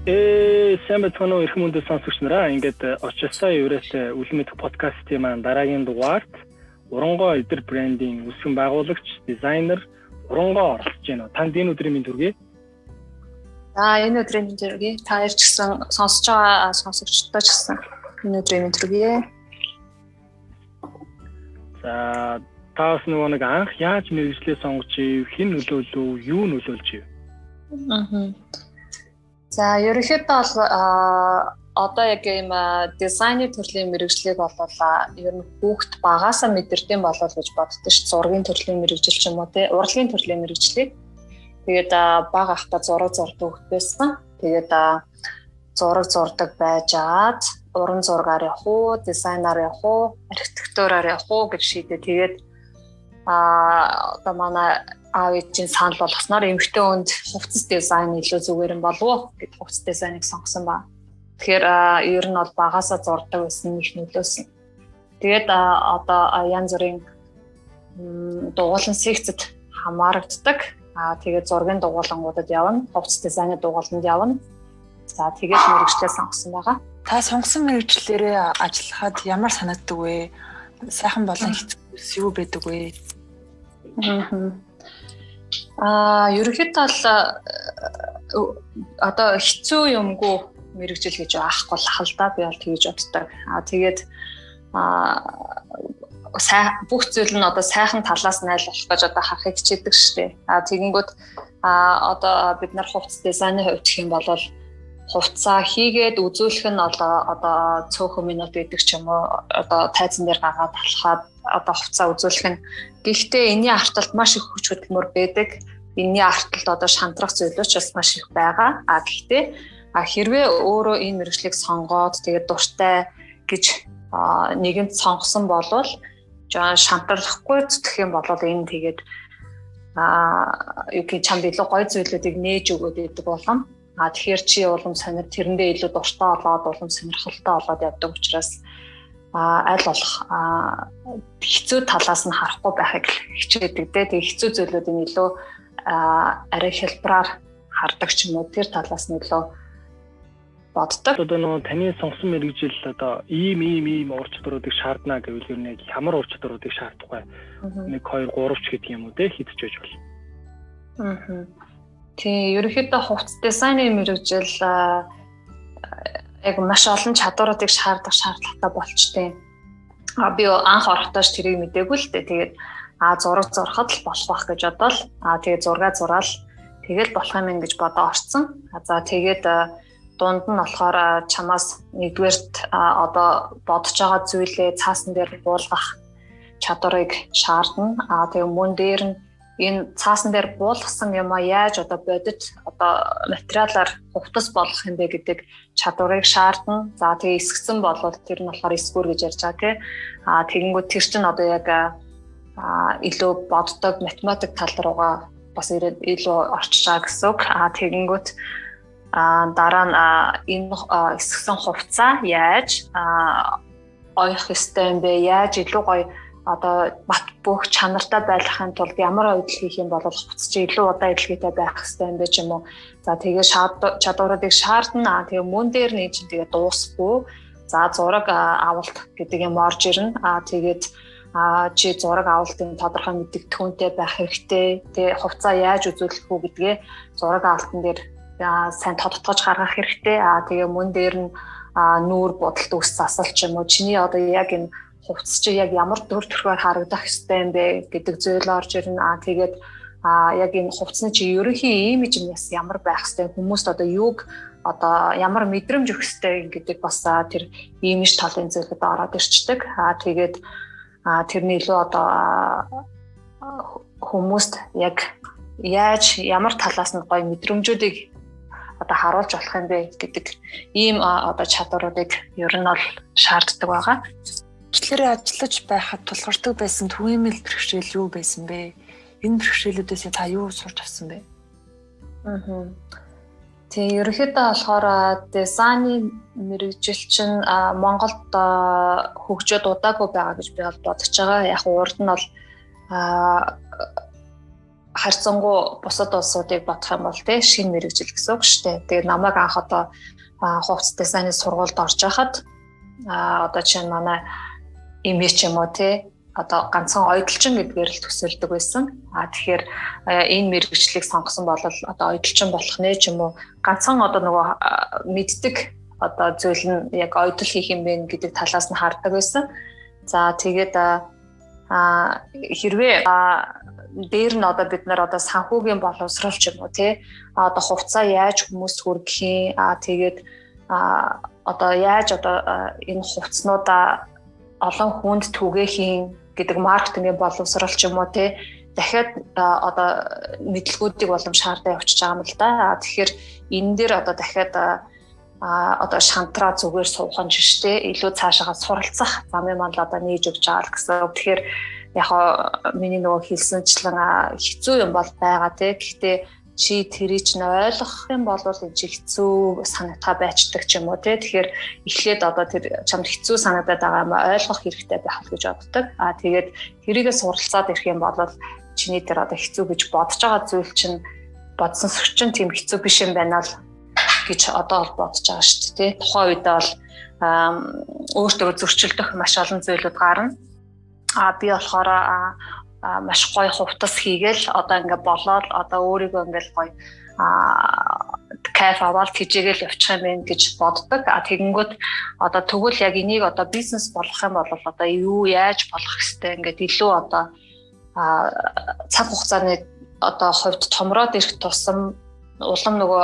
Сайн байцгаана уу, эрхэм хүндэт сонсогч нараа. Ингээд очилсаа еврейтэй үлэн мэдэх подкастын маань дараагийн дугаарт Урангоо эдэр брендийн үүсгэн байгуулагч, дизайнер Урангоо оролцож байна. Танд энэ өдрийн мэнд хүргэе. За, энэ өдрийн мэнд хүргэе. Та хоёр ч гэсэн, сонсож байгаа сонсогчдод ч гэсэн энэ өдрийн мэнд хүргэе. За, та бас нөгөө нэг анх яаж мэргэжлээ сонгож ив, хэн нөлөөлөв, юу нөлөөлж ив? Аа. За, ерөнхийдөө бол одоо яг ийм дизайны төрлийн мэргэжлийг бол ер нь хүүхд багаасаа мэдэрдэм болов гэж боддоо ш. Зургийн төрлийн мэргэжил ч юм уу те, урлагийн төрлийн мэргэжлийг. Тэгээд бага ахта зураг зурдаг хүүхд байсан. Тэгээд зураг зурдаг байжгаад уран зургаар явах уу, дизайнаар явах уу, архитектураар явах уу гэж шийдээ. Тэгээд одоо манай аав ээжийн санал болгосноор эмэгтэй хүнд хувцас дизайн илүү зүгээр юм болов уу гэд хувцас дизайныг сонгосон ба. Тэгэхээр ер нь бол багасаа зурдаг байсан их нөлөөсөн. Тэгээд одоо янз бүрийн дугуулan секцэд хамаарагддаг. Тэгээд зургийн дугуулангуудад явна, хувцас дизайны дугууланд явна. За, тэгээд мэргэжлээ сонгосон байгаа. Та сонгосон мэргэжлээрээ ажиллахад ямар санагддаг вэ? Сайхан болон хэцүү юу байдаг вэ? Ерөнхийдөө бол одоо хэцүү юмгүй мэргэжил гэж аахгүй л хал да, би бол тэгж боддог. Тэгээд сайн бүх зүйл нь одоо сайхан талаас нь аль болох гэж одоо харахыг хичээдэг шүү дээ. Тэгэнгүүт одоо бид нар хувцас дизайны хувьд гэх юм бол хувцаа хийгээд үзүүлэх нь одоо цөөхөн минут гэдэг ч юм уу, одоо тайзан дээр гаргаад алхаад одоо хувцаа үзүүлэх нь. Гэхдээ энэний арталт маш их хүч хөдөлмөр байдаг. Энэний арталт одоо шантрах зүйлүүд ч бас маш их байгаа. Гэхдээ хэрвээ өөрөө энэ мэргэжлийг сонгоод тэгээд дуртай гэж нэгэнд сонгосон болвол жоо шантрахгүй зүтгэх юм бол энэ тэгээд юу гэх чамд илүү гоё зүйлүүдийг нээж өгөөд идэг болгоно. Тэгэхээр чи улам сонир тэрэндээ илүү дуртай болоод улам сонирхолтой болоод явдаг учраас аль болох хэцүү талаас нь харахгүй байхыг хичээдэг дээ. Тэгээ хэцүү зүйлүүдийг илүү арай хялбараар хардаг ч юм уу, тэр талаас нь илүү боддог. Одоо нөгөө таны сонгосон мэргэжил одоо ийм ийм ийм ур чадваруудыг шаардна гэвэл ер нь яг ямар ур чадваруудыг шаардах вэ? 1 2 3 ч гэдэг юм уу те, хэд ч байж болно. Тийм, ерөнхийдөө хувцас дизайны мэргэжил яг маш олон чадваруудыг шаардах шаардлагатай болчтой. Би анх орохдоо ч тэрийг мдээгүй л дээ. Тэгээд зураг зурхад л болох байх гэж бодоол. Тэгээд зураг зураал тэгэл болох юм гэж бодоо орцсон. За, тэгээд дунд нь болохоор чамаас нэгдүгээрт одоо бодож байгаа зүйлээ цаасан дээр буулгах чадварыг шаардна. Тэгээд мөн дээр нь энэ цаасан дээр буулгасан юмаа яаж одоо бодит одоо материалаар хувцас болгох юм бэ гэдэг чадварыг шаардна. За, тэгээ эсгсэн болвол тэр нь болохоор эсгүүр гэж ярьж байгаа тий. Тэгэнгүүт тэр чинь одоо яг илүү боддог математик тал руугаа бас ирээд илүү орчиж байгаа гэсэн үг. Тэгэнгүүт дараа нь энэ эсгсэн хувцаа яаж оёх ёстой юм бэ? Яаж илүү гоё одоо бат бөөх чанартай байхын тулд ямар ойдол хийх юм бол хувцас чи илүү удаа эдлэгээтэй байх хэрэгтэй юм бэ ч юм уу. За, тэгээ чадваруудыг шаардна. Тэгээ мөн дээр нь чинь тэгээ дуусахгүй. За, зураг авалт гэдэг юм орж ирнэ. Тэгээд чи зураг авалтын тодорхой мэдэгдэхүүнтэй байх хэрэгтэй. Тэгээ хувцаа яаж үзүүлэх үү гэдгээ зураг авалтан дээр сайн тодтогч гаргах хэрэгтэй. Тэгээ мөн дээр нь нүүр будалт үс засал ч юм уу. Чиний одоо яг энэ хувцас чи яг ямар төр төрхөөр харагдах ёстой юм бэ гэдэг зүйл орж ирнэ. Тэгээд яг энэ хувцсны чи ерөнхий имиж нь бас ямар байх ёстой, хүмүүст одоо юуг одоо ямар мэдрэмж өгөх ёстой гэдэг бас тэр имиж талын зүйлүүд ороод ирчдэг. Тэгээд тэрний илүү одоо хүмүүст яг яаж ямар талаас нь гоё мэдрэмжүүдийг одоо харуулж болох юм бэ гэдэг ийм одоо чадваруудыг ер нь бол шаарддаг байгаа. Ажлаараа ажиллаж байхад тулгардаг байсан түгээмэл бэрхшээл юу байсан бэ? Энэ бэрхшээлүүдээс та юу сурч авсан бэ? Тийм, ерөнхийдөө болохоор дизайны мэргэжил чинь Монголд хөгжөөд удаагүй байгаа гэж би бол бодож байгаа. Яг урд нь бол Харьцангуй бусад улсуудыг бодох юм бол тий шинэ мэргэжил гэсэн үг шүү дээ. Тэгээд намайг анх одоо хувцас дизайны сургуульд орж байхад одоо чинь манай имиж ч юм уу тий одоо ганцхан ойдолчин гэдгээр л төсөөлдөг байсан. Тэгэхээр энэ мэргэжлийг сонгосон бол одоо ойдолчин болох нэ ч юм уу ганцхан одоо нөгөө мэддэг одоо зүйл нь яг ойдол хийх юм бэ гэдэг талаас нь хардаг байсан. За тэгээд хэрвээ дээр нь одоо бид нар одоо санхүүгийн боловсрол ч юм уу тий одоо хувцаа яаж хүмүүст хүргэх юм тэгээд одоо яаж одоо энэ хувцснуудаа олон хүнд түгээх юм гэдэг маркетингийн боловсрол ч юм уу тий дахиад одоо мэдлэгүүдийг боломж шаардаа явуулчих байгаа юм л да. Тэгэхээр энэ дээр одоо дахиад одоо шантраа зүгээр суух нь шиштэй илүү цаашаага суралцах замын маань л одоо нээж өгч байгаа л гэсэн. Тэгэхээр яг миний нөгөө хэлсэнчлэн хэцүү юм бол байгаа тий. Гэхдээ чи тэрийг чинь ойлгох юм бол энэ чи хэцүү санагдаа байчдаг ч юм уу тий. Тэгэхээр эхлээд одоо тэр чамд хэцүү санагдаад байгаа юм ойлгох хэрэгтэй байх гэж боддог. Тэгээд тэрийгэ суралцаад ирэх юм бол чиний тэр одоо хэцүү гэж бодож байгаа зүйл чинь бодсон сүрчин тийм хэцүү биш юм байна л гэж одоо бол бодож байгаа шүү дээ тий. Тухайн үедээ бол өөртөө зөрчилдөх маш олон зүйлүүд гарна. Би болохоор маш гоё хувцас хийгээл одоо ингээ болоод одоо өөрийгөө ингээл гоё кайф аваад тэжээгээл явчих юм байна гэж боддог. Тэгэнгүүт одоо тэгвэл яг энийг одоо бизнес болгох юм бол одоо юу яаж болох хэвтэй ингээд илүү одоо цаг хугацааны одоо хувьд томроод ирэх тусам улам нөгөө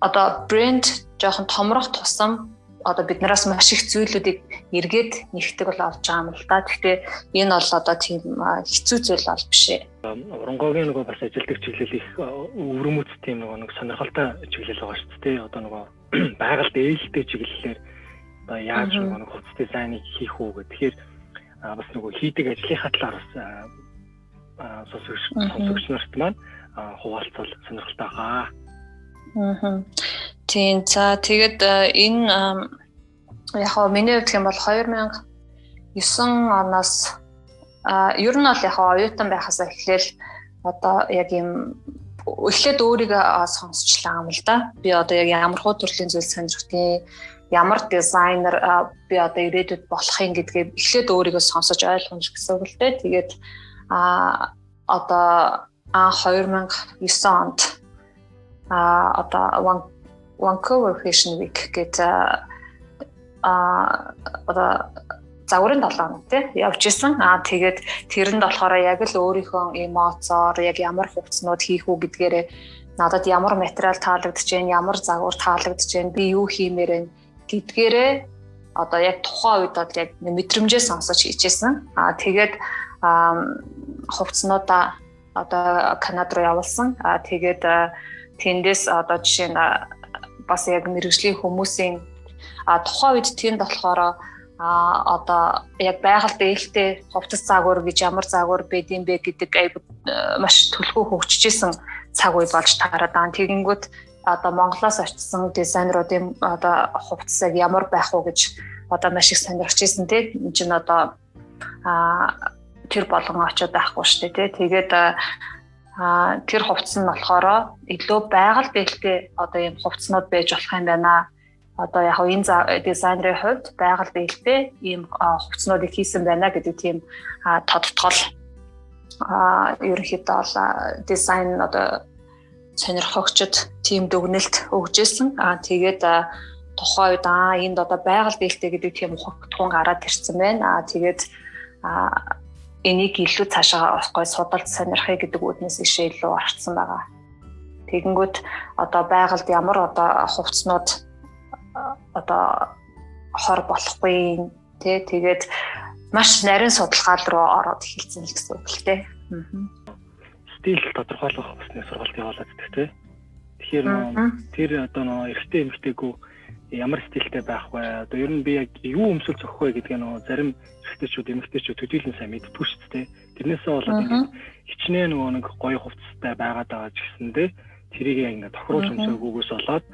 одоо брэнд жоохон томрох тусам одоо биднээс маш их зүйлүүдийг эргээд нэгтгэг бол олж байгаа юм л да. Гэхдээ энэ бол одоо тийм хэцүү зүйл бол биш ээ. Урангоогийн нөгөө бас ажилтдаг чиглэл их өвөрмөц тийм нөгөө нэг сонирхолтой чиглэл байгаа шүү дээ. Одоо нөгөө байгальд ээлтэй чиглэлээр одоо яаж нөгөө нэг хувцас дизайныг хийх үү гэх. Тэгэхээр бас нөгөө хийдэг ажлынхаа талаар бас сонсогч нарт маань хуваалцвал сонирхолтой байгаа. Тийм. За тэгээд энэ яг хаа миний хувьд гэх юм бол 2009 оноос ер нь бол яг хаа оюутан байхаас эхлээл одоо яг юм эхлээд өөрийгөө сонсчлаа юм л да. Би одоо яг ямар хуу төрлийн зүйл сонирхдгийг, ямар дизайнер би одоо ирээдүйд болох юм гэдгээ эхлээд өөрийгөө сонсож ойлгоно гэсэн үг л дээ. Тэгээд одоо 2009 онд одоо Vancouver Fashion Week гэдэг одоо загварын 7 хоног тий явж исэн. Тэгээд тэрэнд болохоор яг л өөрийнхөө эмоцоор яг ямар хувцснууд хийх үү гэдгээрээ надад ямар материал таалагдж байна, ямар загвар таалагдж байна, би юу хиймээр байна гэдгээрээ одоо яг тухайн үед бол яг мэдрэмжээ сонсож хийжсэн. Тэгээд хувцснуудаа одоо Канад руу явуулсан. Тэгээд тэндээс одоо жишээ нь бас яг мэргэжлийн хүмүүсийн тухайн үед тэнд болохоор одоо яг байгальд ээлтэй хувцас загвар гэж ямар загвар байд юм бэ гэдэг айгу маш төлхөө хөгжижсэн цаг үе болж таарад байгаа. Тэгэнгүүт одоо Монголоос очсон дизайнеруудын одоо хувцсыг ямар байх уу гэж одоо маш их сонирхож ирсэн тий. Энд чинь одоо тэр болгон очиод байхгүй шүү дээ тий. Тэгээд тэр хувцас нь болохоор илүү байгаль бэлтэй одоо ийм хувцснууд байж болох юм байна. Одоо яг энэ дизайнерын хувьд байгаль бэлтэй ийм хувцснуудыг хийсэн байна гэдэг тийм тодтгол ерөнхийдөө бол дизайн одоо сонирхогчд тийм дүгнэлт өгч ирсэн. Тэгээд тухайн үед энд одоо байгаль бэлтэй гэдэг тийм ухагтхуун гараад ирсэн байна. Тэгээд энийг илүү цаашаа гой судалж сонирхъя гэдэг үүднээс ишээ илүү орцсон байгаа. Тэгэнгүүт одоо байгальд ямар одоо хувцснууд одоо хор болохгүй тий тэгээд маш нарийн судалгаа руу ороод эхэлсэн л гэсэн үг л тий. Стил тодорхойлох бас нэг сургалт явуулаад байдаг тий. Тэгэхээр тэр одоо нөө эрэгтэй эмэгтэйгүү ямар стилтэй байх вэ? Одоо ер нь би яг юу өмсөл зохих вэ гэдгээ нөгөө зарим эрэгтэйчүүд эмэгтэйчүүд төдийлөн сайн мэддэггүй шүү дээ. Тэрнээсээ болоод ингээд хичнээн нөгөө нэг гоё хувцастай байгаад байгаа ч гэсэндээ тэрийг яг ингээд тохируулж өмсөөгүйгээс болоод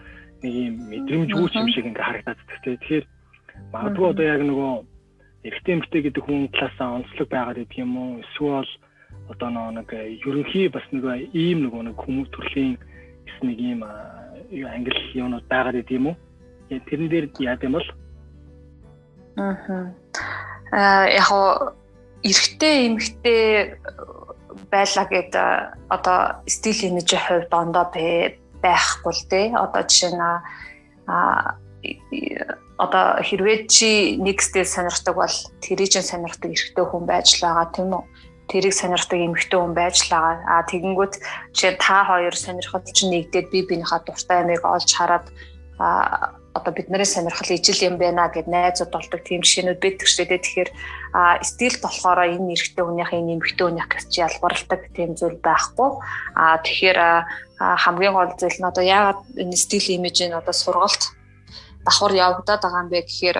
нэг юм мэдрэмжгүй юм шиг ингээд харагдаад байдаг тий. Тэгэхээр магадгүй одоо яг нөгөө Эрэгтэй эмэгтэй гэдэг хүн талаасаа онцлог байгаад идэх юм уу? Эсвэл одоо нэг ерөнхий бас нэг ийм нэг хүмүүс төрлийн гэсэн нэг ийм англи юунууд байгаад идэх юм уу? Тэрэн дээр яа гэм бол? Яг эрэгтэй эмэгтэй байлаа гэд одоо стил имижийн хувьд ондоо байхгүй л дээ. Одоо жишээ нь одоо хэрвээ чи нэг стил сонирхдаг бол тэрийг чинь сонирхдаг эрэгтэй хүн байж л байгаа, тийм үү? Тэрийг сонирхдаг эмэгтэй хүн байж л байгаа. А тэгэнгүүт жишээ та хоёр сонирхол чинь нэгдээд бие биенийхээ дуртай юмыг олж хараад одоо бид нарын сонирхол ижил юм байна гэд найзууд болдог тийм жишээнүүд байдаг шүү дээ. Тэгэхээр стилд болохоор энэ эрэгтэй хүнийх, энэ эмэгтэй хүнийх гэж ялгаварладаг тийм зүйл байхгүй. Тэгэхээр хамгийн гол зүйл нь одоо яагаад энэ стил имиж нь одоо сургалт давхар явагдаад байгаа юм бэ гэхээр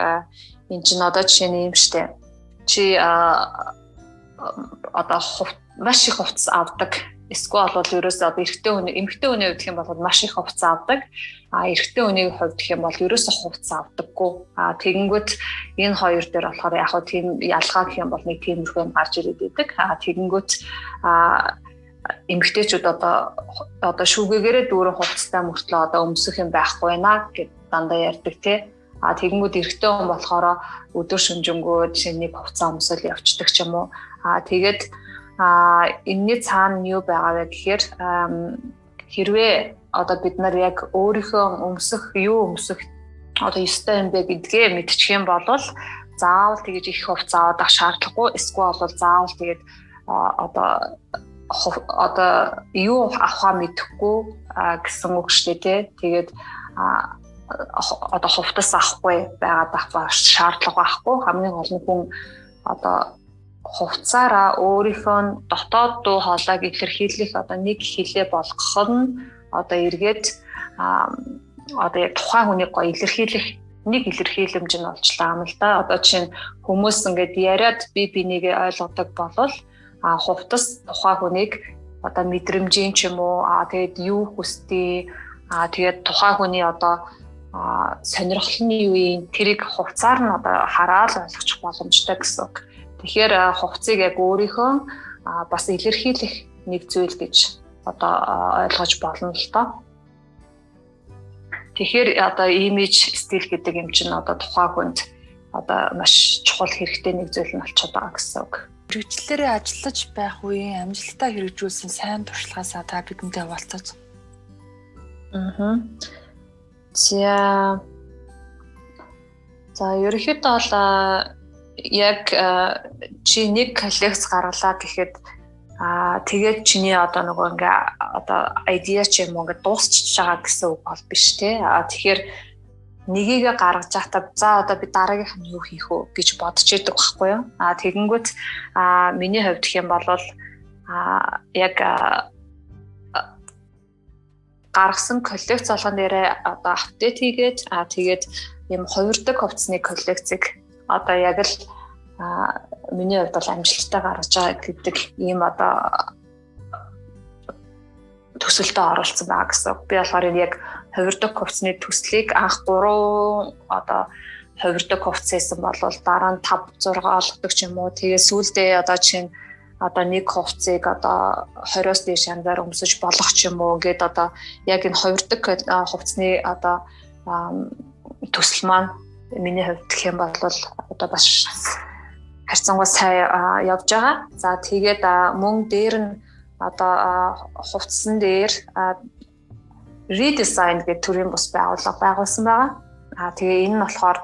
энэ чинь одоо жишээ нь юм штэ. Чи одоо маш их хувцас авдаг. Эсвэл бол ерөөсөө одоо эрэгтэй хүн, эмэгтэй хүний хувьд гэх юм бол маш их хувцас авдаг. А эрэгтэй хүний хувьд гэх юм бол ерөөсөө хувцас авдаггүй. А тэгэнгүүт энэ хоёр дээр болохоор яг хөө тийм ялгаа гэх юм бол нэг тиймэрхүү юм гарч ирээд байдаг. А тэгэнгүүт эмэгтэйчүүд одоо шүүгээгээрээ дүүрэн хувцастай мөртлөө одоо өмсөх юм байхгүй байна гэд дандаа ярьдаг тий. А тэгэнгүүт эрэгтэй хүн болохоор өдөр шөнөжингөө жишээ нэг хувцас өмсөл явцдаг ч юм уу. А тэгээд энэний цаана нь юу байгаа вэ гэхээр хэрвээ одоо бид нар яг өөрийнхөө өмсөх юу өмсөх одоо ёстой юм бэ гэдгээ мэдчих юм бол заавал тэгэж их хувцас авах шаардлагагүй. Эсвэл бол заавал тэгээд одоо юу авахаа мэдэхгүй гэсэн үг шүү дээ тий. Тэгээд одоо хувцас авахгүй байгаад авах шаардлага байхгүй. Хамгийн гол нь хүн одоо хувцаараа өөрийнхөө дотоод дуу хоолойг илэрхийлэх одоо нэг хилээ болгох нь одоо эргээд одоо яг тухайн хүнийг гоё илэрхийлэх нэг илэрхийлэмж нь болчлаа юм л да. Одоо жишээ нь хүмүүс ингээд яриад би бинийгээ ойлгодог болвол хувцас тухайн хүнийг одоо мэдрэмжийн ч юм уу тэгээд юу хүсдээ тэгээд тухайн хүний одоо сонирхол нь юу юм тэрийг хувцаар нь одоо хараад ойлгочих боломжтой гэсэн үг. Тэгэхээр хувцсыг яг өөрийнхөө бас илэрхийлэх нэг зүйл гэж одоо ойлгож болно л доо. Тэгэхээр одоо имиж стил гэдэг юм чинь одоо тухайн хүнд одоо маш чухал хэрэгтэй нэг зүйл нь болчиход байгаа гэсэн үг. Мэргэжлээрээ ажиллаж байх үеийн амжилттай хэрэгжүүлсэн сайн туршлагаасаа та бидэнтэй хуваалцаач. За ерөнхийдөө бол яг чи нэг коллекц гаргалаа гэхэд тэгээд чиний одоо нөгөө ингээ одоо idea ч юм уу ингээ дуусчихж байгаа гэсэн үг бол биш те. Тэгэхээр нэгийг гаргаж байхдаа за одоо би дараагийнх нь юу хийх вэ гэж бодож идэг байхгүй юу. Тэгэнгүүт миний хувьд гэх юм бол яг гаргасан коллекц болгон дээрээ одоо апдейт хийгээд тэгээд ийм хувирдаг хувцсны коллекцийг одоо яг л миний хувьд бол амжилттай гаргаж байгаа гэдэг ийм одоо төсөлтөд оролцсон байгаа гэсэн. Би болохоор яг хувирдаг хувцсны төслийг анх 3 одоо хувирдаг хувцас хийсэн бол дараа нь 5 6 олгодог ч юм уу. Тэгээ сүүлдээ одоо чинь одоо нэг хувцсыг одоо 20-оос дээш янзаар өмсөж болох ч юм уу гэд одоо яг энэ хувирдаг хувцсны одоо төсөл маань миний хувьд гэх юм бол одоо бас харьцангуй сайн явж байгаа. За тэгээд мөн дээр нь одоо хувцсан дээр redesign гэдэг төрлийн бус байгууллага байгуулсан байгаа. Тэгээ энэ нь болохоор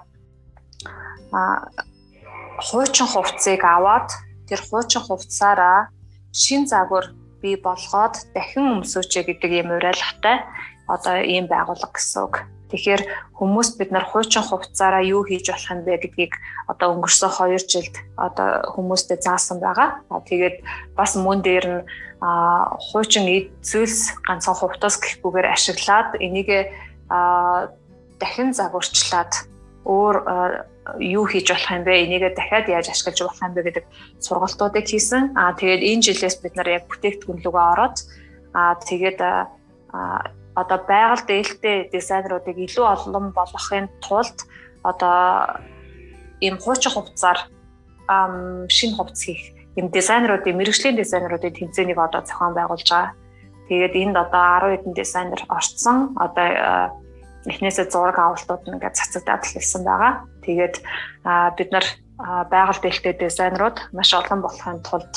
хуучин хувцсыг аваад тэр хуучин хувцсаараа шин загвар бий болгоод дахин өмсөөч гэдэг ийм уриалгатай одоо ийм байгууллага гэсэн үг. Тэгэхээр хүмүүст бид нар хуучин хувцсаараа юу хийж болох юм бэ гэдгийг одоо өнгөрсөн 2 жилд одоо хүмүүстэй заасан байгаа. Тэгээд бас мөн дээр нь хуучин эд зүйлс ганцхан хувцас гэхгүйгээр ашиглаад энийг дахин загварчлаад өөр юу хийж болох юм бэ? Энийгээ дахиад яаж ашиглаж болох юм бэ гэдэг сургалтуудыг хийсэн. Тэгээд энэ жилээс бид нар яг бүтээгдэхүүн рүүгээ ороод тэгээд одоо байгаль дээлтэй дизайнеруудыг илүү олон болгохын тулд одоо ийм хуучин хувцсаар шинэ хувцас хийх юм дизайнеруудын, мэрэгжлийн дизайнеруудын тэмцээнийг одоо зохион байгуулж байгаа. Тэгээд энд одоо 10 хэдэн дизайнер орцсон. Одоо эхнээсээ зураг авалтууд нь ингээд цацагдаад эхэлсэн байгаа. Тэгээд бид нар байгаль дэлхтэй дизайнерууд маш олон болохын тулд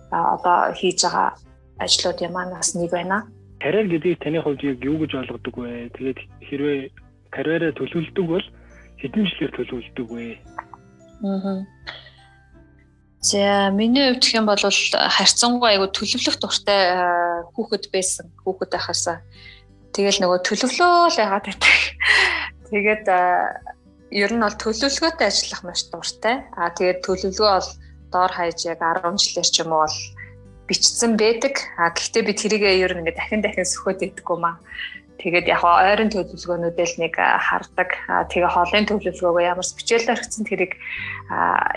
одоо хийж байгаа ажлуудын маань бас нэг байна. Карьер гэдгийг таны хувьд яг юу гэж ойлгодог вэ? Тэгээд хэрвээ карьераа төлөвлөдөг бол хэдэн жилээр төлөвлөдөг вэ? За, миний хувьд гэх юм бол харьцангуй айгу төлөвлөх дуртай хүүхэд байсан. Хүүхэд байхасаа. Тэгэл нөгөө төлөвлөөл яагаад байдаг. Тэгээд ер нь бол төлөвлөгөөтэй ажиллах маш дуртай. А тэгээд төлөвлөгөө бол доор хаяж яг 10 жилээр ч юм уу бол бичсэн байдаг. А гэхдээ би тэрийгээ ер нь ингээд дахин дахин сөхөд идэггүй маа. Тэгээд яг ойрын төлөвлөгөөнүүдэл нэг хардаг. Тэгээ холын төлөвлөгөөгөө ямар ч бичээл орхисон тэрийг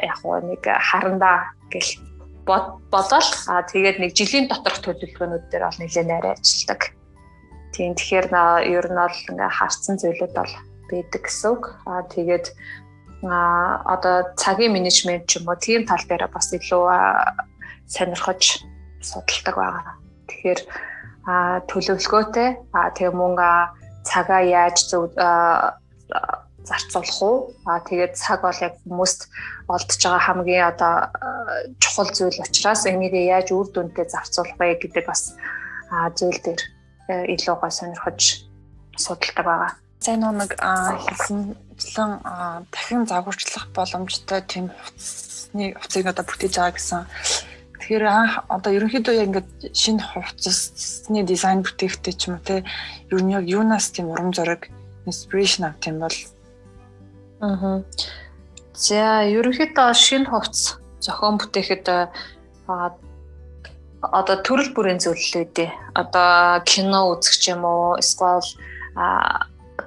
яг нэг харандаа гэл бодоол. Тэгээд нэг жилийн доторх төлөвлөгөөнүүд дээр бол нэлээд нарай ажилладаг. Тийм, тэгэхээр ер нь бол ингээ харцсан зүйлүүд бол байдаг гэсэн үг. Тэгээд одоо цагийн менежмент ч юм уу тийм тал дээр бас илүү сонирхож судалдаг байгаа. Тэгэхээр төлөвлөгөөтэй, тэгээ мөн цагаа яаж зөв зарцуулах уу? Тэгээд цаг бол яг хүмүүст олдож байгаа хамгийн одоо чухал зүйл учраас энийг яаж үр дүнтэй зарцуулах вэ гэдэг бас зүйл дээр илүү гой сонирхож судалдаг байгаа. Сайн нэг хэлсэнчлэн дахин загварчлах боломжтой тийм хувцсны хувцсыг одоо бүтээж байгаа гэсэн. Тэгэхээр анх одоо ерөнхийдөө яг ингээд шинэ хувцсны дизайн бүтээхдээ ч юм уу те ер нь яг юунаас тийм урам зориг inspiration авт юм бол? За, ерөнхийдөө шинэ хувцс зохион бүтээхэд одоо төрөл бүрийн зүйл л үүдээ. Одоо кино үзэх ч юм уу, эсвэл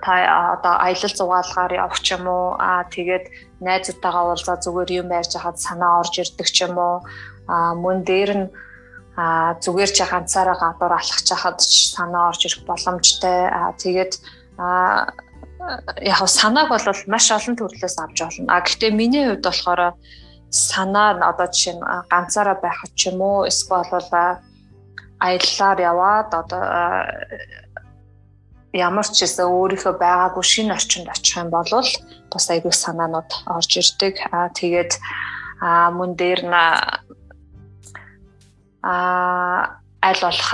та одоо аялал зугаалгаар явах ч юм уу, тэгээд найзуудтайгаа уулзаа зүгээр юм ярьж хахад санаа орж ирдэг ч юм уу, мөн дээр нь зүгээр чи ганцаараа гадуур алхах чахад санаа орж ирэх боломжтой. Тэгээд яг санааг бол маш олон төрлөөс авч болно. Гэхдээ миний хувьд болохоор санаа нь одоо жишээ нь ганцаараа байхад ч юм уу, эсвэл бол аяллаар яваад одоо ямар ч гэсэн өөрийнхөө байгаагүй шинэ орчинд очих юм бол бас айгүй санаанууд орж ирдэг. Тэгээд мөн дээр нь аль болох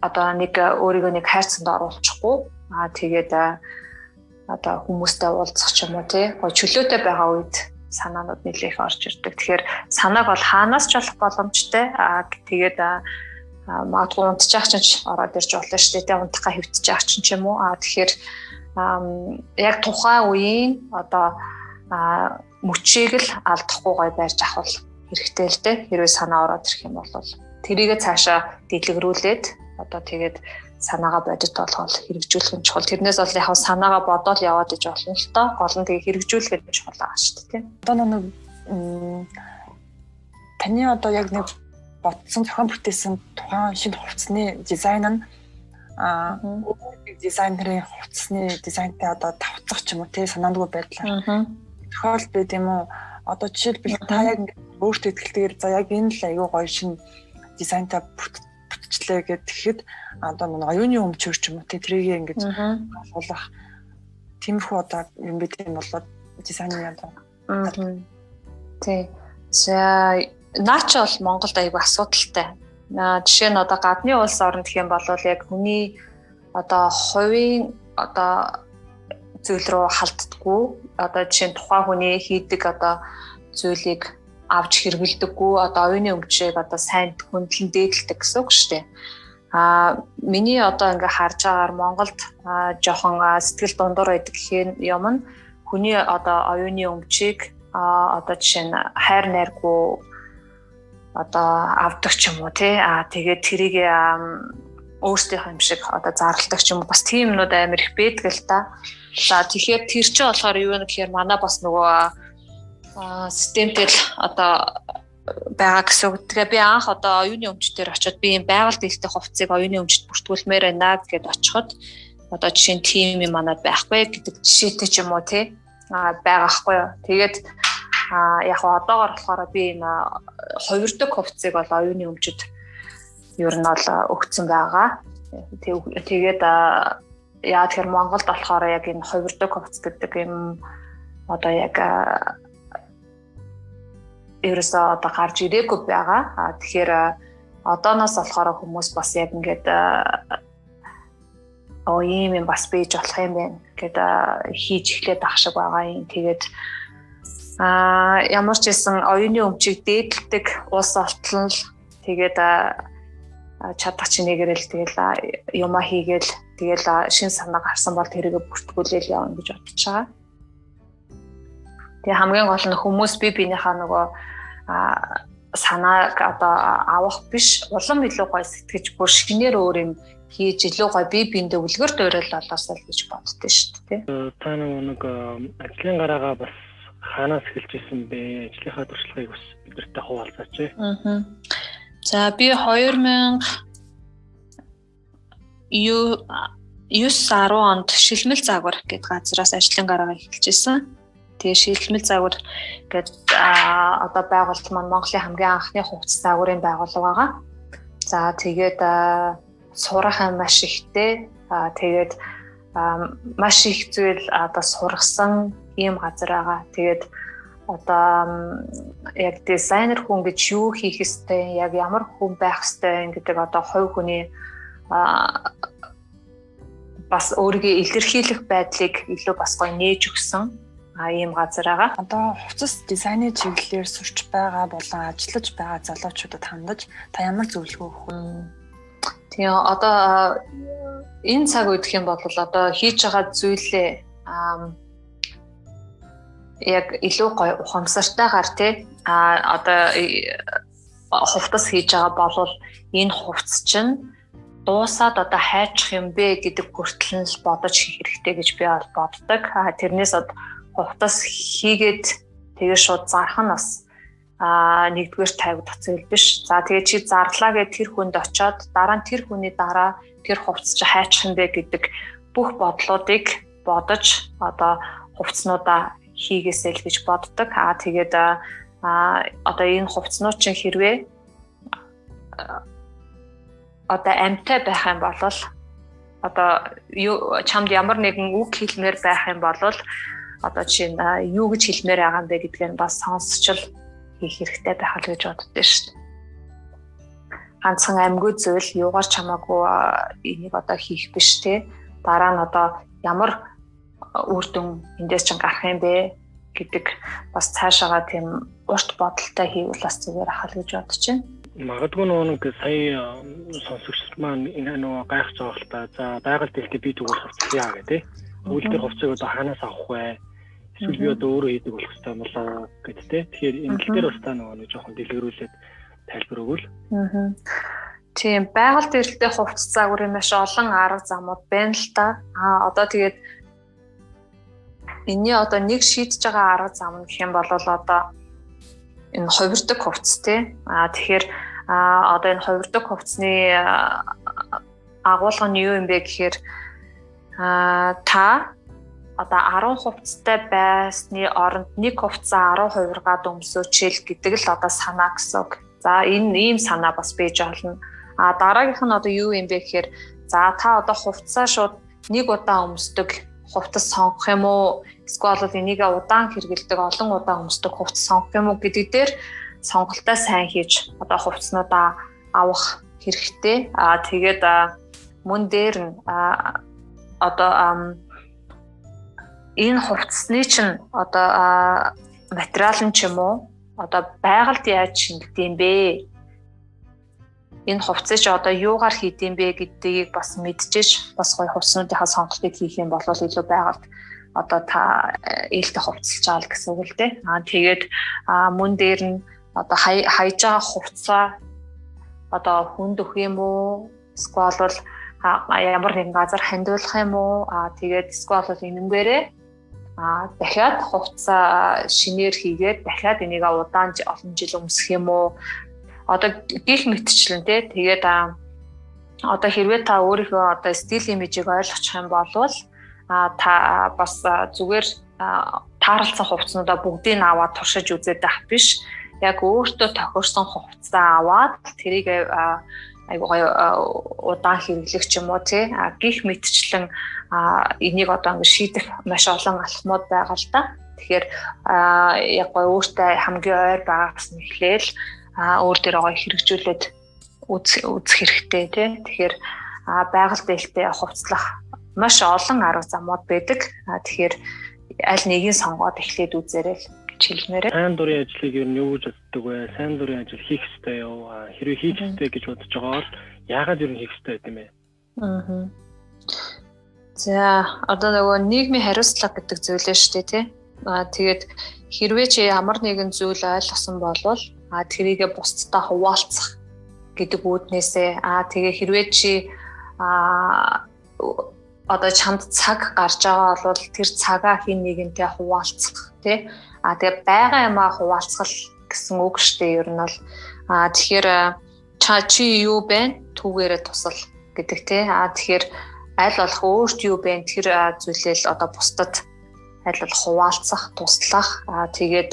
одоо нэг өөрийгөө нэг хайрцанд оруулчихгүй. Тэгээд одоо хүмүүстэй уулзах ч юм уу тий чөлөөтэй байгаа үед санаанууд нэлээх орж ирдэг. Тэгэхээр санааг бол хаанаас ч олох боломжтой. Тэгээд магадгүй унтчих чинь ороод ирж болно шүү дээ. Тэ унтахаа хэвтчих чинь ч юм уу. Тэгэхээр яг тухайн үеийн одоо мөчийг л алдахгүй гой барьж авах хэрэгтэй л дээ. Хэрвээ санаа ороод ирэх юм бол тэрийгэ цаашаа дэлгэрүүлээд одоо тэгээд санаагаа бодит болгоод хэрэгжүүлэх нь чухал. Тэрнээс бол яг санаагаа бодоол яваад иж болно л доо. Гол нь тэгээ хэрэгжүүлэх нь чухал байгаа шүү дээ. Одоо нэг таны одоо яг нэг бодсон зохион бүтээсэн тухайн шинэ хувцсны дизайн нь өөр дизайнерын хувцсны дизайнтай одоо тавцах ч юм уу те санаандгүй байдлаар тохиол байд юм уу? Одоо жишээлбэл та яг өөртөө ихтгэлтэйгээр за яг энэ л аюу гоё шинэ дизайнтай бүтчлээ гэхэд тэгэхэд одоо нэг оюуны өмчөөр ч юм уу те тэрийг ингэж алгуулах тиймэрхүү одоо юм бид юм болоод дизайны одоо тий. За наач бол Монголд аягүй асуудалтай. Жишээ нь одоо гадны улс оронд гэх юм бол яг хүний одоо хувийн одоо зүйл рүү халддаггүй. Одоо жишээ нь тухайн хүний хийдэг одоо зүйлийг авч хэрэглэдэггүй, одоо оюуны өмчийг одоо сайн хүндлэн дээдэлдэг гэсэн үг шүү дээ. Миний одоо ингээ харж байгаагаар Монголд жоохон сэтгэл дундуур байдаг гэх юм нь хүний одоо оюуны өмчийг одоо жишээ нь хайр найргүй одоо авдаг ч юм уу тий. Тэгээд тэрийг өөрсдийнх юм шиг одоо зарладаг ч юм уу бас тийм юмнууд амар их байдаг л та. За тэгэхээр тэр чинь болохоор юу вэ гэхээр манай бас нөгөө системтэй л одоо байгаа гэсэн үг. Тэгээ би анх одоо оюуны өмчтөр очиод би юм байгаль дэлтэй хувцсыг оюуны өмчт бүртгүүлмээр байна гэд очиход одоо жишээ нь тим юм манад байхгүй гэдэг жишээтэй ч юм уу тий байгаа хгүй юу. Тэгээд Яг одоогор болохоор би энэ хувирдаг хувцсыг бол оюуны өмчөд ер нь бол өгцөн байгаа. Тэгээд яа тэгэхээр Монголд болохоор яг энэ хувирдаг хувцс гэдэг юм одоо яг ерөөсөө одоо гарч ирээгүй байгаа. Тэгэхээр одооноос болохоор хүмүүс бас яг ингээд ийм юм бас бийж болох юм байна гэд хийж эхлээд ах шиг байгаа юм. Тэгээд ямар ч байсан оюуны өмчийг дээдэлдэг улс олтлон л тэгээд чадах чинээгээр л тэгэл юмаа хийгээл тэгэл шин санаа гарсан бол тэрийгэ бүртгүүлээл явна гэж бодож байгаа. Тэгээ хамгийн гол нь хүмүүс бие биенийхээ нөгөө санааг одоо авах биш, улам илүү гоё сэтгэж бүр шинээр өөр юм хийж илүү гоё бие биендээ үлгэр дуурайл болоосоо л гэж боддоо шүү дээ. Та нэг ажлын гараагаа бас хаанаас эхэлж исэн бэ? Ажлынхаа туршлагыг бас бидэртэй хуваалцаач. За би 2009 10 онд Шилмэл загвар гэдэг газраас ажлын гараагаа эхэлж исэн. Тэгээ Шилмэл загвар гэдэг одоо байгууллага маань Монголын хамгийн анхны хувцас загварын байгууллага байгаа. За тэгээд сурах юм маш ихтэй. Тэгээд маш их зүйл одоо сургасан ийм газар байгаа. Тэгээд одоо яг дизайнер хүн гэж юу хийх ёстой, яг ямар хүн байх ёстой гэдэг одоо хувь хүний бас өөрийгөө илэрхийлэх байдлыг илүү бас гоё нээж өгсөн ийм газар байгаа. Одоо хувцас дизайны чиглэлээр сурч байгаа болон ажиллаж байгаа залуучуудад хандаж та ямар зөвлөгөө өгөх вэ? Тийм, одоо энэ цаг үед гэх юм бол одоо хийж байгаа зүйлээ яг илүү гоё ухамсартайгаар тий одоо хувцас хийж байгаа бол энэ хувцас чинь дуусаад одоо хайчих юм бэ гэдэг хүртэл нь л бодож хийх хэрэгтэй гэж би бол боддог. Тэрнээс хувцас хийгээд тэгээ шууд зарах нь бас нэгдүгээр тавигдах зүйл биш. За тэгээ чи зарлаа гэд тэр хүнд очиод дараа нь тэр хүний дараа тэр хувцас чи хайчих юм бэ гэдэг бүх бодлуудыг бодож одоо хувцснуудаа хийгээсэй л гэж боддог. Тэгээд одоо энэ хувцснууд чинь хэрвээ одоо амьтай байх юм бол одоо чамд ямар нэгэн үг хэлмээр байх юм бол одоо чинь юу гэж хэлмээр байгаа юм бэ гэдгийг бас сонсчл хийх хэрэгтэй байх л гэж боддоо шүү дээ. Ганцхан амьгүй зүйл юугаар чамаагүй энийг одоо хийх биш те. Дараа нь одоо ямар үр дүн эндээс чинь гарах юм бэ гэдэг бас цаашаага тийм урт бодолтой хийвэл бас зүгээр ахал гэж бодож байна. Магадгүй нэг сая сонсогч маань энэ нөгөө гайхаж байгаа л та. За байгаль дэлхий би тэгвэл хувцлаа гэх тээ. Үйл дээр хувцсыг одоо хаанаас авах вэ? Эсвэл би одоо өөрөө хийдэг болох хэрэгтэй болоо гэд тээ. Тэгэхээр энэ тал дээр бас та нөгөө нэг жоохон дэлгэрүүлээд тайлбар өгвөл. Тийм, байгаль дэрэлтэй хувцас загварын маш олон арга замууд байна л та. Одоо тэгээд энэний одоо нэг шийдэж байгаа арга зам нь гэх юм бол одоо энэ хувирдаг хувцас тий. Тэгэхээр одоо энэ хувирдаг хувцсны агуулга нь юу юм бэ гэхээр та одоо 10 хувцастай байсны оронд нэг хувцас 10 хувиргаад өмсөөч л гэдэг л одоо санаа гэсэн үг. За энэ ийм санаа бас байж болно. Дараагийнх нь одоо юу юм бэ гэхээр за та одоо хувцасаа шууд нэг удаа өмсдөг хувцас сонгох юм уу? Эсвэл бол энийг удаан хэрэгэлдэг, олон удаа өмсдөг хувцас сонгох юм уу гэдэг дээр сонголтоо сайн хийж одоо хувцснуудаа авах хэрэгтэй. Тэгээд мөн дээр нь одоо энэ хувцсны чинь одоо материал нь ч юм уу одоо байгальд яаж шингэлдэм бэ? Энэ хувцсыг чи одоо юугаар хийдэм бэ гэдгийг бас мэдчихэж бас гоё хувцснуудынхаа сонголтыг хийх юм бол илүү байгальд одоо та ээлтэй хувцалж байгаа л гэсэн үг л дээ. Тэгээд мөн дээр нь одоо хайж байгаа хувцсаа одоо хүнд өгөх юм уу? Эсвэл бол ямар нэгэн газар хандуулах юм уу? Тэгээд эсвэл бол энэнгээрээ дахиад хувцсаа шинээр хийгээд дахиад энийг удаан олон жил өмсөх юм уу? Одоо гих мэтчлэн тий. Тэгээд одоо хэрвээ та өөрийнхөө одоо стил имижийг ойлгочих юм бол та бас зүгээр та тааралцсан хувцснуудаа бүгдийг нь аваад туршиж үзээд байх биш. Яг өөртөө тохирсон хувцсаа аваад тэрийг айгуу гоё удаан хэрэглэх ч юм уу тий. Гих мэтчлэн энийг одоо ингэ шийдэх маш олон алхмууд байгаа л да. Тэгэхээр яг гоё өөртөө хамгийн ойр байгаас нь эхлээл өөр дээр гоё хэрэгжүүлээд үзэх хэрэгтэй тий. Тэгэхээр байгаль дээлтэй хувцлах маш олон арга замууд байдаг. Тэгэхээр аль нэгийг сонгоод эхлээд үзээрэй л гэж хэлмээр. Сайн дурын ажлыг ер нь юу гэж боддог вэ? Сайн дурын ажил хийх ёстой юу? Хэрвээ хийх ёстой гэж бодож байгаа бол яагаад ер нь хийх ёстой байд юм бэ? Аа. За, одоо нөгөө нийгмийн хариуцлага гэдэг зүйл нь шүү дээ, тий. Тэгээд хэрвээ чи ямар нэгэн зүйл ойлгосон болвол тэрийгэ бусдад хуваалцах гэдэг үүднээсээ тэгээ хэрвээ чи одоо чамд цаг гарч байгаа бол тэр цагаа хин нэгэнтэй хуваалцах тий. Тэгээ байгаа юмаа хуваалцах гэсэн үг шүү дээ ер нь бол. Тэгэхээр чи юу бэ? Түүгээрээ тусал гэдэг тий. Тэгэхээр аль болох өөрт юу бэ? Тэр зүйлээ л одоо бусдад аль болох хуваалцах, туслах. Тэгээд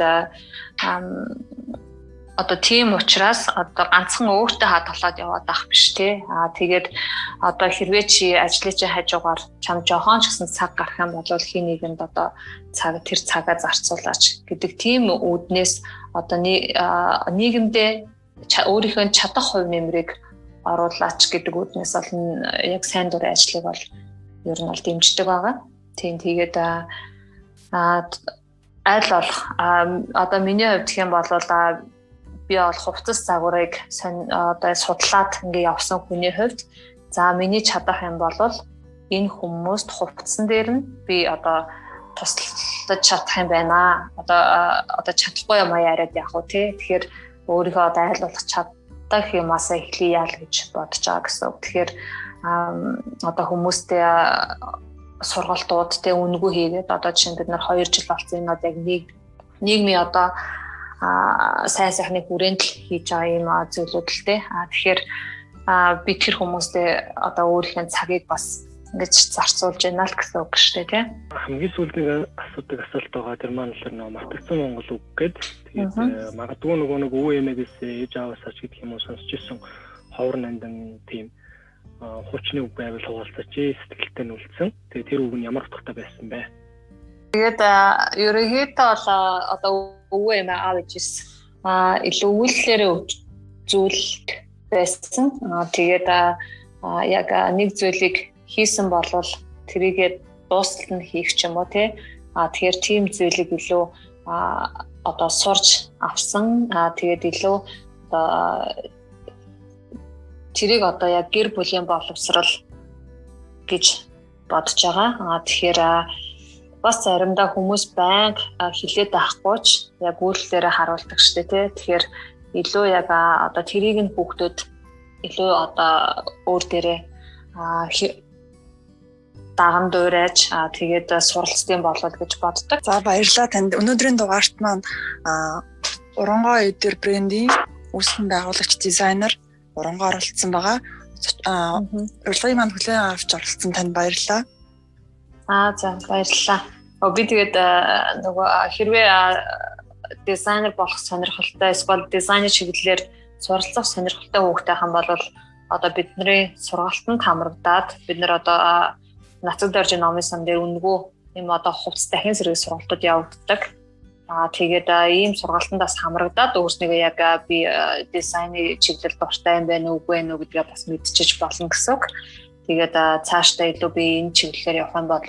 одоо тийм учраас одоо ганцхан өөртөө хадгалаад яваад ах биш тий. Тэгээд одоо хэрвээ чи ажлын чинь хажуугаар чам жохон ч гэсэн цаг гарах юм бол хин нэгэнд одоо цаг тэр цагаа зарцуулаач гэдэг тийм үүднээс одоо нийгэмдээ өөрийнхөө чадах хувь нэмрийг оруулаач гэдэг үүднээс бол яг сайн дурын ажлыг бол ер нь бол дэмждэг байгаа. Тийм, тэгээд аль болох одоо миний хувьд гэх юм бол би бол хувцас загварыг одоо судлаад ингээ явсан хүний хувьд за миний чадах юм бол энэ хүмүүст хувцсан дээр нь би одоо туслаж чадах юм байна. Одоо чадахгүй юм яриад яах вэ те. Тэгэхээр өөрийнхөө одоо айл болох чадах юмасаа эхлэе яал гэж бодож байгаа гэсэн үг. Тэгэхээр одоо хүмүүстэй сургалтууд те үнэгүй хийгээд одоо жишээ нь бид нар 2 жил болсон энэ одоо яг нийгмийн одоо сайн сайхны хүрээнд л хийж байгаа юм зүйлүүд л те. Тэгэхээр би тэр хүмүүстэй одоо өөрийнхөө цагийг бас ингэж зарцуулж байна л гэсэн үг шүү дээ тий. Хамгийн сүүлд нэг асуудаг асуулт байгаа. Тэр маань болохоор нөгөө мартагдсан Монгол үг гээд тэгээд магадгүй нөгөө нэг өвөө эмээгээс ээж ааваасаа ч гэдэг юм уу сонсч ирсэн ховор нандан тийм хуучны үг байвал хуваалцаач сэтгэлтэй нь үлдсэн. Тэгээд тэр үг нь ямар утгатай байсан бэ? Тэгээд ерөнхийдөө бол одоо өвөө эмээ аав ээжээс илүү үйлдэлээрээ зүйл байсан. Тэгээд яг нэг зүйлийг хийсэн болвол тэрийгээ дуусталд нь хийх ч юм уу тий. Тэгэхээр тийм зүйлийг илүү одоо сурч авсан. Тэгээд илүү одоо тэрийг одоо яг гэр бүлийн боловсрал гэж бодож байгаа. Тэгэхээр бас заримдаа хүмүүс байнга хилээд байхгүй ч яг үйлдэлээрээ харуулдаг шүү дээ тий. Тэгэхээр илүү яг одоо тэрийг нь хүүхдүүд илүү одоо өөр дээрээ даган дуурайж тэгээд суралцдсан болол гэж боддог. За баярлалаа танд. Өнөөдрийн дугаарт маань Урангоо эдэр брендийн үүсгэн байгуулагч дизайнер Урангоо оролцсон байгаа. Урилгын маань хүлээн авч оролцсон танд баярлалаа. За баярлалаа. Би тэгээд нөгөө хэрвээ дизайнер болох сонирхолтой эсвэл дизайны чиглэлээр суралцах сонирхолтой хүүхдээ хам бол одоо бидний сургалтанд хамрагдаад бид нар одоо Нацаг доржийн номын сан дээр үнэгүй юм одоо хувцас дахин сэргээх сургалтууд явагддаг. Тэгээд ийм сургалтанд бас хамрагдаад өөрснийгөө яг би дизайны чиглэл дуртай юм байна уу үгүй вэ гэдгээ бас мэдчиж болно гэсэн үг. Тэгээд цаашдаа илүү би энэ чиглэлээр явах юм бол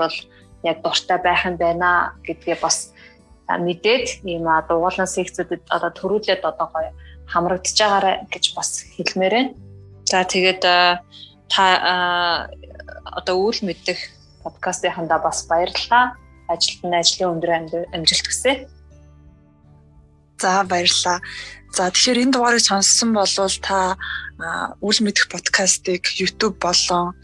яг дуртай байх юм байна гэдгээ бас мэдээд ийм дугуулan секцүүдэд одоо төрүүлээд одоо гоё хамрагдаж байгаарай гэж бас хэлмээр байна. За тэгээд та одоо үйл мэдэх подкастынхандаа бас баярлалаа. Ажилд нь ажлын өндөр амжилт хүсье. За баярлалаа. За тэгэхээр энэ дугаарыг сонссон болвол та үйл мэдэх подкастыг YouTube болон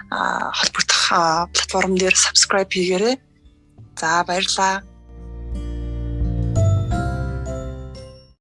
холбогдох платформ дээр subscribe хийгээрэй. За баярлалаа.